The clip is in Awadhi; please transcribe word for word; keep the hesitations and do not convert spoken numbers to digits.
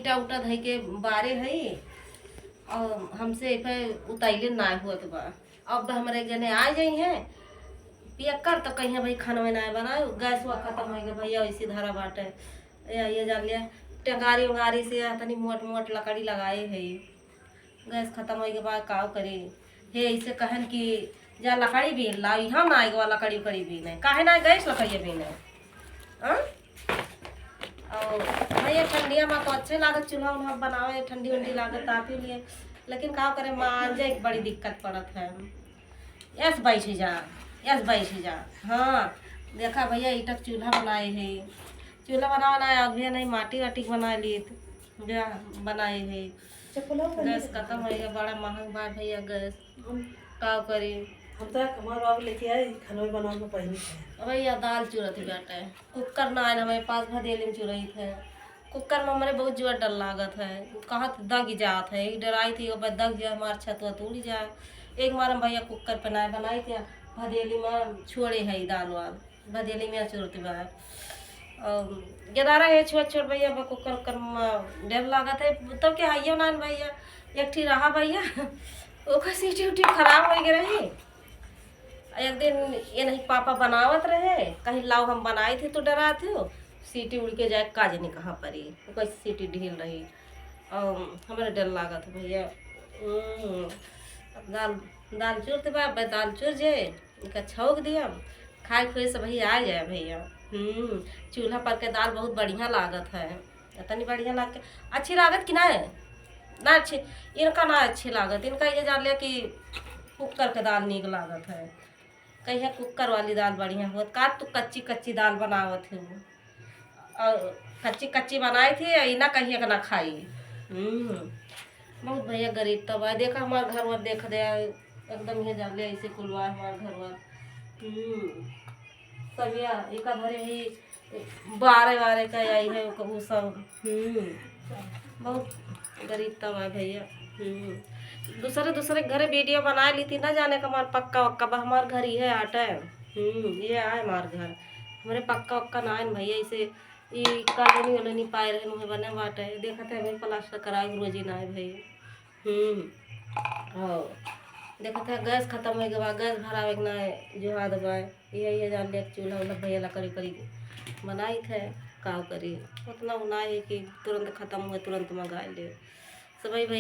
ईटा उटा धइ के बारे हई, और हमसे एपे उताइले ना होत बा। अब हमरे जने आ जाई हैं पियक्कर, तो कहिए भाई खाना ना बनाए, गैस हुआ खत्म हो गया भैया, इसी धरा बाटे। ये, ये जान लिया, टेंगारी उंगारी से तनी मोट मोट लकड़ी लगाए है, गैस खत्म हो गया बा, काव करी। हे ऐसे कहन कि जा लकड़ी बीन ला, यहाँ ना आएगा लकड़ी उकड़ी बीने, काहे ना गैस लकड़ी बीने? हाँ? और भैया ठंडिया में तो अच्छे लागत चूल्हा उल्हा बनावे, ठंडी उंडी लागत तापी लिए, लेकिन का करे, मांजे के बड़ी दिक्कत पड़त है। यस बैठ जा, यस बैठ जा। हाँ, देखा भैया, ईटक चूल्हा बनाए है, चूल्हा बनावे ना, अभी नहीं माटी वाटी के बनाए लिए, जा बनाए है। गैस खत्म हो गया, बड़ा महंग बा भैया गैस। हम का करी? हम तो हमार बाबू लेके आए, खाना बनावे में पहले से। अब भैया दाल चुरत बाटे, कुकर ना आए हमारे पास, भदेली में चुरई थे। कुकर में हमारे बहुत जोर डर लागत है, कहाँ तो दग जात है, एक डराई थी, अब दग जाए, हमार छत वत उड़ जाए। एक मारे भैया कुकर पे ना बनाई थे, भदेली में छोड़े है दाल वाल। भदेली में चुरत बा। और गदारा है छोट छोट भैया, बक ओकर, ओकर म-, डर लागत है। तब के हइयो नान भैया, एक ठी रहा भैया, ओकर सीटी उटी खराब होइ गए रही। एक दिन ये नहीं पापा बनावत रहे, कहीं लाओ हम बनाई थे तो डरात हो, सीटी उड़ के जाए का जाने कहाँ पर ही, ओकर सीटी ढील रही। और हमारे डर लागत है भैया। हम्म, दाल, दाल चुरत बा, अब दाल चुर जे, इनका छौंक दिया, खाए खुए से भैया आ जाए भैया। हम्म, चूल्हा पर के दाल बहुत बढ़िया लागत है, इतनी बढ़िया लाग के, अच्छी लागत कि ना है? ना अच्छी, इनका ना अच्छी लागत, इनका ये जान लिया कि कुकर के दाल नीक लागत है। कहिया कुकर वाली दाल बढ़िया होत, का तू कच्ची कच्ची दाल बनावत है वो? और कच्ची कच्ची बनाई थी, इना कहिया के ना खाई। हम्म, बहुत भैया गरीब तब है। देखा हमार घर वर देख दे, एकदम ये जान ले ऐसे कुलवा हमार घर वर। हम्म, सब या एक धरे ही बारे बारे का आई है उ सब। हम्म, बहुत गरीब तब है भैया। हम्म, दूसरे दूसरे घरे वीडियो बनाए ली थी, ना जाने का हमार पक्का वक्का बा, हमार घर ही है आटे। हम्म, ये आए हमार घर, हमरे पक्का वक्का ना आए न भैया, इसे ई कॉलोनी वॉलोनी पाए रहे, उहे बने बाटे। देखत है भाई, प्लास्टर कराए के रोजी ना आए भाई। हम्म, हाँ, देखत है गैस खत्म हो गया बा, गैस भरावे के ना है, जो हाथ बा, ये, ये जान ले, चूल्हा उल्हा भैया लकड़ी उकड़ी बनाई थे, का करी, उतना उ ना है कि तुरंत खत्म हुए, तुरंत मंगा ले। सब भाई, भाई